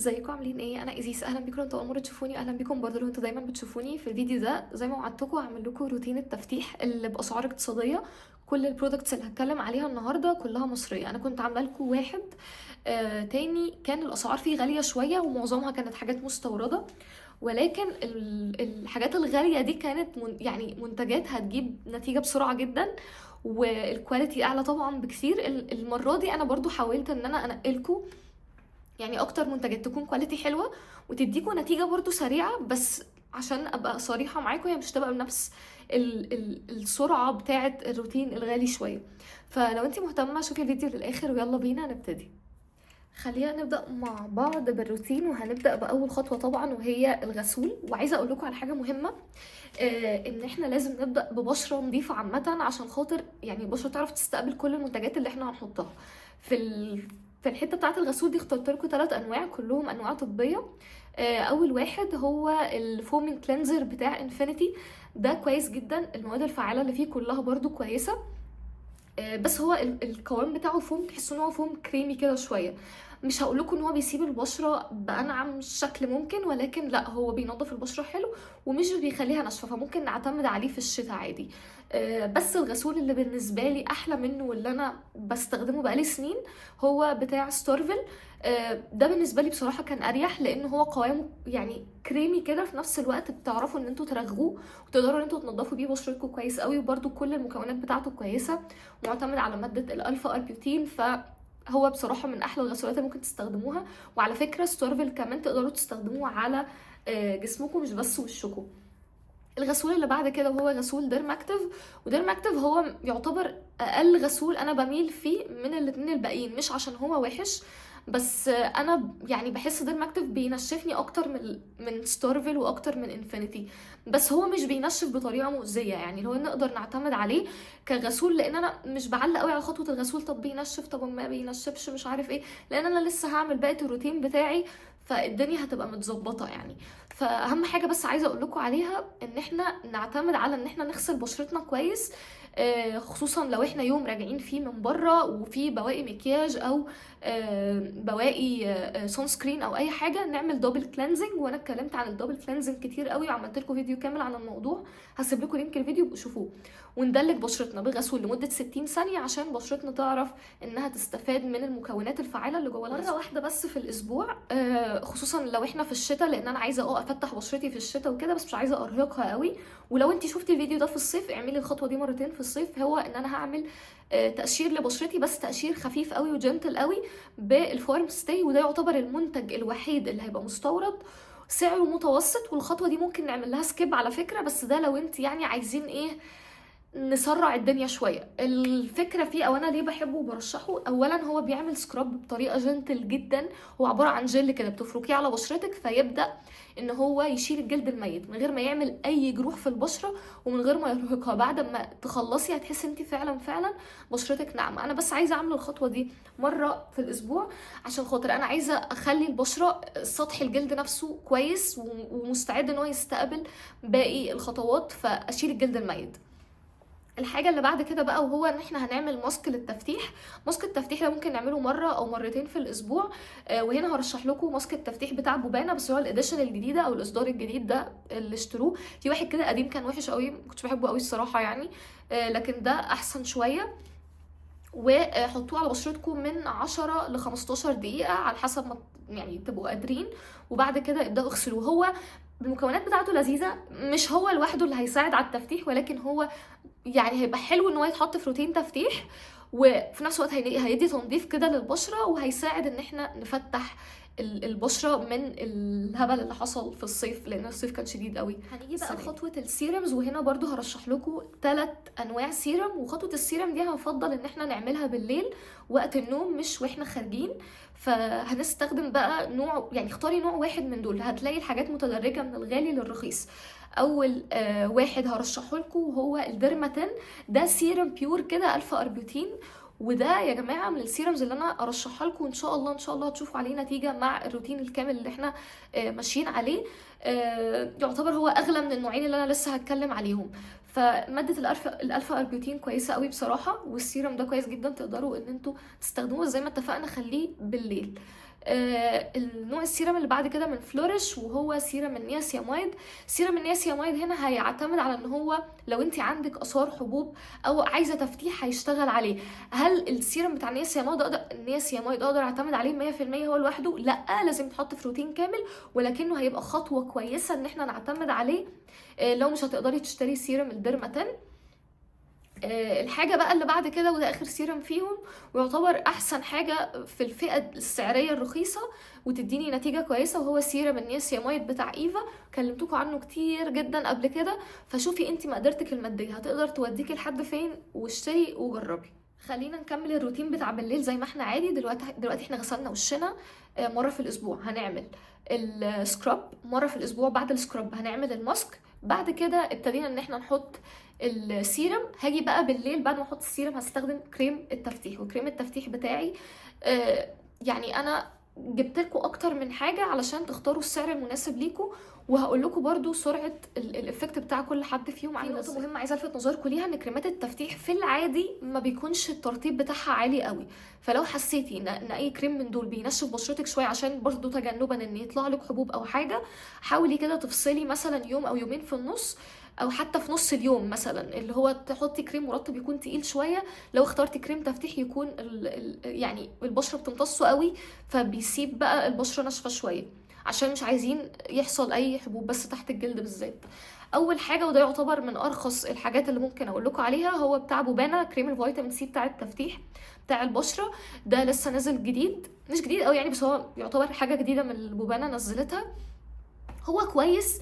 ازيكم عاملين ايه؟ انا ايزيس، اهلا بيكم. انتوا اول مرة تشوفوني، اهلا بيكم برضه لو انتوا دايما بتشوفوني. في الفيديو ده زي ما وعدتكم هعمل لكم روتين التفتيح اللي باسعار اقتصاديه. كل ال products اللي هتكلم عليها النهارده كلها مصريه. انا كنت عامله لكم واحد تاني كان الاسعار فيه غالية شوية ومعظمها كانت حاجات مستورده، ولكن الحاجات الغالية دي كانت يعني منتجات هتجيب نتيجة بسرعة جدا وال quality اعلى طبعا بكثير. المرة دي انا برضو حاولت ان انا انقلكم يعني اكتر منتجات تكون quality حلوة وتديكوا نتيجة برضو سريعه، بس عشان ابقى صريحه معاكم هي مش تبقى بنفس السرعة بتاعه الروتين الغالي شوية. فلو انت مهتمة شوفي الفيديو للاخر ويلا بينا نبتدي. خلينا نبدا مع بعض بالروتين، وهنبدا باول خطوة طبعا وهي الغسول. وعايزه اقول لكم على حاجة مهمة، ان احنا لازم نبدا ببشره نظيفة عامة عشان خاطر يعني البشرة تعرف تستقبل كل المنتجات اللي احنا هنحطها. في الحتة بتاعه الغسول دي اخترت لكم 3 انواع كلهم انواع طبية. اول واحد هو ال foaming cleanser بتاع انفينيتي، ده كويس جدا، المواد الفعالة اللي فيه كلها برضو كويسة، بس هو القوام بتاعه فوم، تحسوا ان هو فوم كريمي كده شوية. مش هقول لكم ان هو بيسيب البشرة بانعم شكل ممكن، ولكن لا هو بينظف البشرة حلو ومش بيخليها ناشفة، فممكن نعتمد عليه في الشتاء عادي. بس الغسول اللي بالنسبة لي احلى منه واللي انا بستخدمه بقالي سنين هو بتاع ستارفل. ده بالنسبة لي بصراحة كان اريح، لان هو قوامه يعني كريمي كده، في نفس الوقت بتعرفوا ان انتوا ترغوه وتقدروا ان انتوا تنضفوا بيه بشرتكم كويس قوي، وبرده كل المكونات بتاعته كويسة ومعتمد على مادة ال alpha arbutin، فهو بصراحة من احلى الغسولات اللي ممكن تستخدموها. وعلى فكرة ستارفل كمان تقدروا تستخدموه على جسمكم مش بس وشكم. الغسول اللي بعد كده وهو غسول ديرماكتيف، وديرماكتيف هو يعتبر اقل غسول انا بميل فيه من الاتنين الباقيين، مش عشان هو وحش، بس انا يعني بحس ديرماكتيف بينشفني اكتر من ستارفل واكتر من انفينيتي، بس هو مش بينشف بطريقة مؤذية، يعني لو نقدر نعتمد عليه كغسول، لان انا مش بعلق قوي على خطوة الغسول، طب بينشف طب ما بينشفش مش عارف ايه، لان انا لسه هعمل باقي الروتين بتاعي فالدنيا هتبقى متظبطه يعني. فاهم حاجة بس عايزه اقول لكم عليها، ان احنا نعتمد على ان احنا نغسل بشرتنا كويس، خصوصا لو احنا يوم راجعين فيه من بره وفي بواقي مكياج او بواقي sunscreen او اي حاجة، نعمل double cleansing. وانا اتكلمت عن ال double cleansing كتير قوي وعملت لكم فيديو كامل عن الموضوع، هسيب لكم link الفيديو شوفوه. وندلك بشرتنا بغسول لمدة 60 ثانية عشان بشرتنا تعرف انها تستفاد من المكونات الفعالة اللي جوه مرة واحدة بس في الاسبوع، خصوصا لو احنا في الشتاء، لان انا عايزه افتح بشرتي في الشتاء وكده، بس مش عايزه ارهقها قوي. ولو انت شفتي الفيديو ده في الصيف اعملي الخطوة دي مرتين في الصيف، هو ان انا هعمل تقشير لبشرتي، بس تقشير خفيف قوي و gentle قوي بالفارم ستاي، وده يعتبر المنتج الوحيد اللي هيبقى مستورد سعره متوسط، والخطوة دي ممكن نعمل لها skip على فكرة، بس ده لو انت يعني عايزين ايه نسرع الدنيا شوية. الفكرة فيه او انا ليه بحبه وبرشحه، اولا هو بيعمل scrub بطريقة gentle جدا، هو عبارة عن جل كده بتفركيه على بشرتك فيبدا ان هو يشيل الجلد الميت من غير ما يعمل اي جروح في البشرة ومن غير ما يرهقها. بعد ما تخلصي هتحسي انت فعلا فعلا بشرتك ناعمة. انا بس عايزه اعمل الخطوة دي مرة في الاسبوع عشان خاطر انا عايزه اخلي البشرة سطح الجلد نفسه كويس ومستعد ان هو يستقبل باقي الخطوات، فاشيل الجلد الميت. الحاجة اللي بعد كده بقى وهو ان احنا هنعمل ماسك للتفتيح. ماسك التفتيح ده ممكن نعمله مرة او مرتين في الاسبوع، وهنا هرشح لكم ماسك التفتيح بتاع بوبانا، بس هو ال edition الجديدة او الاصدار الجديد ده اللي اشتروه. في واحد كده قديم كان وحش قوي، ما كنتش بحبه قوي الصراحة يعني، لكن ده احسن شوية. وحطوه على بشرتكم من 10 ل 15 دقيقة على حسب ما يعني تبقوا قادرين، وبعد كده ابدأوا اغسلوه. هو المكونات بتاعته لذيذة، مش هو لوحده اللي هيساعد على التفتيح، ولكن هو يعني هيبقى حلو ان هو يتحط في روتين تفتيح، وفي نفس الوقت هيدي تنظيف كده للبشرة، وهيساعد ان احنا نفتح البشرة من الهبل اللي حصل في الصيف، لان الصيف كان شديد قوي. هنيجي بقى لخطوة ال serums، وهنا برضو هرشح لكم 3 انواع سيرم. وخطوة السيرم دي هنفضل ان احنا نعملها بالليل وقت النوم مش واحنا خارجين، فهنستخدم بقى نوع، يعني اختاري نوع واحد من دول، هتلاقي الحاجات متدرجة من الغالي للرخيص. اول واحد هرشحه لكم وهو الديرماتين، ده serum pure كده alpha arbutin، وده يا جماعة من ال serums اللي انا ارشحها لكم، ان شاء الله ان شاء الله هتشوفوا عليه نتيجة مع الروتين الكامل اللي احنا ماشيين عليه. يعتبر هو اغلى من النوعين اللي انا لسه هتكلم عليهم. فماده ال alpha arbutin كويسة قوي بصراحة، والسيرم ده كويس جدا، تقدروا ان انتوا تستخدموه زي ما اتفقنا، خليه بالليل. النوع السيرم اللي بعد كده من فلوريش، وهو serum ال niacinamide. serum ال niacinamide هنا هيعتمد على ان هو لو انت عندك اثار حبوب او عايزه تفتيح هيشتغل عليه. هل السيرم بتاع النياسيامايد اقدر، النياسيامايد اقدر اعتمد عليه 100% هو لوحده؟ لا، لازم يتحط في روتين كامل، ولكنه هيبقى خطوة كويسة ان احنا نعتمد عليه لو مش هتقدري تشتري سيرم الديرماتين. الحاجة بقى اللي بعد كده، وده اخر سيرم فيهم ويعتبر احسن حاجة في الفئة السعرية الرخيصة وتديني نتيجة كويسة، وهو serum ال niacinamide بتاع ايفا. كلمتكم عنه كتير جدا قبل كده، فشوفي انت مقدرتك المادية هتقدر توديكي لحد فين، واشتري وجربي. خلينا نكمل الروتين بتاع بالليل زي ما احنا عادي. دلوقتي احنا غسلنا وشنا مرة في الاسبوع، هنعمل ال scrub مرة في الاسبوع، بعد ال scrub هنعمل ال mask، بعد كده ابتدينا ان احنا نحط السيرم. هاجي بقى بالليل بعد ما احط السيرم هستخدم كريم التفتيح، وكريم التفتيح بتاعي يعني انا جبت لكم اكتر من حاجة علشان تختاروا السعر المناسب ليكم، وهقول لكم برده سرعة ال effect بتاع كل حد فيهم عامل ازاي. نقطة مهمة عايزه الفت نظركم ليها، ان كريمات التفتيح في العادي ما بيكونش الترطيب بتاعها عالي قوي، فلو حسيتي ان اي كريم من دول بينشف بشرتك شوية، عشان برده تجنبا ان يطلع لك حبوب او حاجة، حاولي كده تفصلي مثلا يوم او يومين في النص، او حتى في نص اليوم مثلا، اللي هو تحطي كريم مرطب يكون تقيل شوية. لو اخترتي كريم تفتيح يكون يعني البشرة بتمتصه قوي، فبيسيب بقى البشرة ناشفة شوية، عشان مش عايزين يحصل اي حبوب بس تحت الجلد بالذات. اول حاجة، وده يعتبر من ارخص الحاجات اللي ممكن اقول لكم عليها، هو بتاع بوبانا، كريم الفيتامين سي بتاع التفتيح بتاع البشرة. ده لسه نازل جديد، مش جديد قوي يعني، بس هو يعتبر حاجة جديدة من بوبانا نزلتها. هو كويس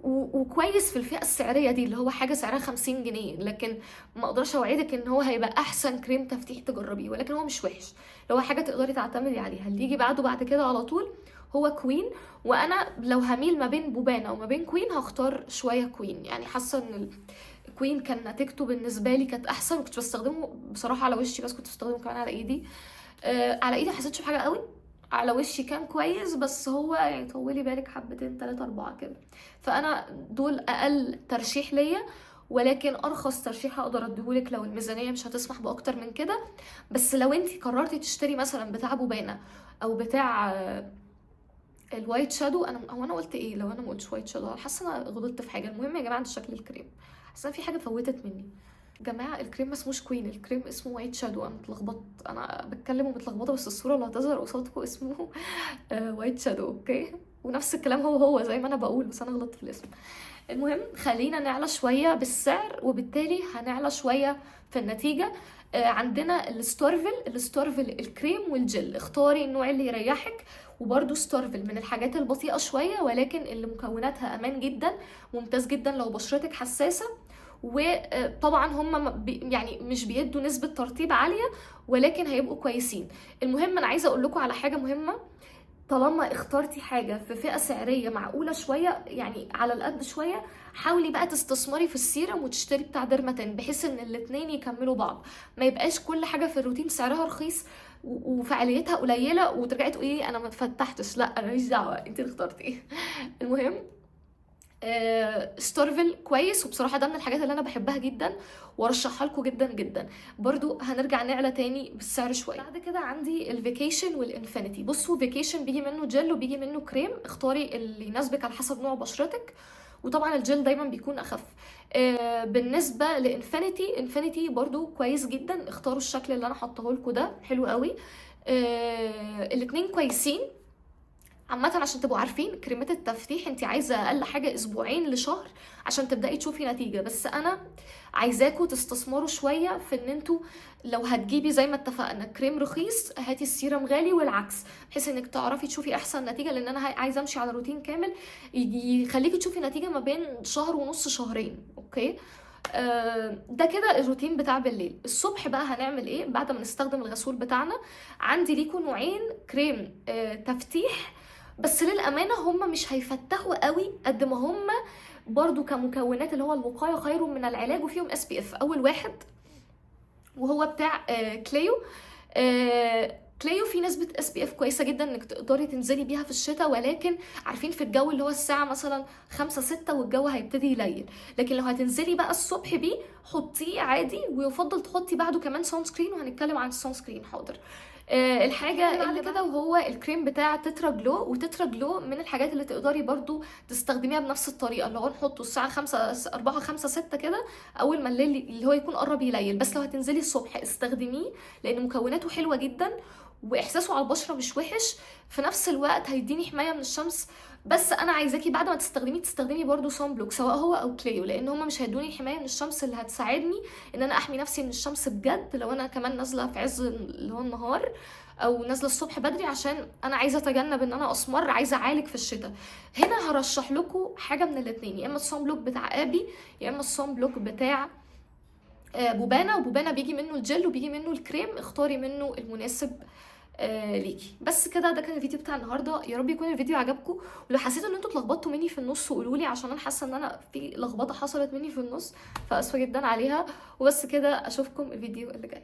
وكويس في الفئة السعرية دي اللي هو حاجة سعرها 50 جنيه، لكن ما اقدرش اوعدك ان هو هيبقى احسن كريم تفتيح تجربيه، ولكن هو مش وحش لو حاجة تقدري تعتمدي عليها. اللي يجي بعده بعد كده على طول هو كوين، وانا لو هميل ما بين بوبانا وما بين كوين هختار شوية كوين، يعني حاسه ان كوين كان نتيجته بالنسبة لي كانت احسن، وكنت بستخدمه بصراحة على وشي بس، كنت بستخدمه كمان على ايدي. على ايدي ما حسيتش بحاجة قوي، على وشي كان كويس، بس هو يعني طولي بالك حبتين 3 4 كده. فانا دول اقل ترشيح ليا، ولكن ارخص ترشيح هقدر اديهولك لو الميزانية مش هتسمح باكتر من كده. بس لو انتي قررتي تشتري مثلا بتاع بوبانا او بتاع الوايت شادو، انا هو انا قلت ايه؟ لو انا ما قلتش وايت شادو حاسه انا غلطت في حاجة. المهم يا جماعة ده شكل الكريم، حاسه في حاجة فوتت مني. جماعة الكريم ما اسموش كوين، الكريم اسمه وايت شادو. انا اتلخبطت، انا بتكلم ومتلخبطه، بس الصورة اللي هتظهر قصادكم اسمه وايت شادو. okay، ونفس الكلام هو هو زي ما انا بقول، بس انا غلطت في الاسم. المهم خلينا نعلى شوية بالسعر، وبالتالي هنعلى شوية في النتيجة. عندنا الستارفل، الستارفل الكريم والجل، اختاري النوع اللي يريحك. وبرده ستارفل من الحاجات البطيئة شوية، ولكن اللي مكوناتها امان جدا، ممتاز جدا لو بشرتك حساسة. وطبعا هم يعني مش بيدوا نسبة ترطيب عالية، ولكن هيبقوا كويسين. المهم انا عايزة اقول لكم على حاجة مهمة، طالما اخترتي حاجة في فئة سعرية معقولة شوية، يعني على القد شوية، حاولي بقى تستثمري في السيرم وتشتري بتاع ديرماتين، بحيث ان الاتنين يكملوا بعض، ما يبقاش كل حاجة في الروتين سعرها رخيص وفعاليتها قليلة وترجعي تقولي لي انا ما اتفتحتش. لا انا ماليش دعوة، انت اللي اخترتي. المهم ستارفل كويس، وبصراحة ده من الحاجات اللي انا بحبها جدا وارشحها لكم جدا جدا. برضو هنرجع نعلى تاني بالسعر شوية. بعد كده عندي الفيكيشن والانفينيتي. بصوا فيكيشن بيجي منه جل وبيجي منه كريم، اختاري اللي يناسبك على حسب نوع بشرتك، وطبعا الجل دايما بيكون اخف. بالنسبة لانفينيتي، انفينيتي برضو كويس جدا، اختاروا الشكل اللي انا حاطاه لكم ده، حلو قوي. الاتنين كويسين عامة. عشان تبقوا عارفين كريمات التفتيح انت عايزة اقل حاجة اسبوعين لشهر عشان تبدأي تشوفي نتيجة، بس انا عايزاكوا تستثمروا شوية في ان انتوا لو هتجيبي زي ما اتفقنا كريم رخيص هاتي السيرم غالي والعكس، بحيث انك تعرفي تشوفي احسن نتيجة، لان انا عايزة امشي على روتين كامل يخليكي تشوفي نتيجة ما بين شهر ونص شهرين. okay، ده كده الروتين بتاع بالليل. الصبح بقى هنعمل ايه بعد ما نستخدم الغسول بتاعنا؟ عندي ليكوا نوعين كريم تفتيح، بس للأمانة هم مش هيفتحوا قوي قد ما هم برضو كمكونات اللي هو الوقاية خير من العلاج، وفيهم SPF. أول واحد وهو بتاع كليو. كليو فيه نسبة SPF كويسة جدا انك تقدري تنزلي بيها في الشتاء، ولكن عارفين في الجو اللي هو الساعة مثلا 5 6 والجو هيبتدي يليل، لكن لو هتنزلي بقى الصبح بيه حطيه عادي، ويفضل تحطي بعده كمان sunscreen، وهنتكلم عن ال sunscreen حاضر. الحاجة اللي كده وهو الكريم بتاع تترا جلو. وتترا جلو من الحاجات اللي تقدري برضو تستخدميها بنفس الطريقة، اللي هو نحطه الساعة 5 4 5 6 كده اول ما الليل اللي هو يكون قرب يليل، بس لو هتنزلي الصبح استخدميه لان مكوناته حلوة جدا واحساسه على البشرة مش وحش، في نفس الوقت هيديني حماية من الشمس. بس انا عايزاكي بعد ما تستخدميه تستخدمي برضو sun block سواء هو او كليو، لان هما مش هيدوني حماية من الشمس اللي هتساعدني ان انا احمي نفسي من الشمس بجد لو انا كمان نازله في عز اللي هو النهار او نازله الصبح بدري، عشان انا عايزه اتجنب ان انا اسمر، عايزه اعالج في الشتاء. هنا هرشح لكم حاجة من الاثنين، يا اما ال sun block بتاع ابي يا اما ال sun block بتاع بوبانا. وبوبانا بيجي منه الجل وبيجي منه الكريم، اختاري منه المناسب ليكي. بس كده ده كان الفيديو بتاع النهارده، يا رب يكون الفيديو عجبكم. ولو حسيتوا ان انتوا اتلخبطتوا مني في النص قولوا لي، عشان انا حاسه ان انا في لخبطة حصلت مني في النص، فاسفه جدا عليها. وبس كده، اشوفكم الفيديو اللي جاي.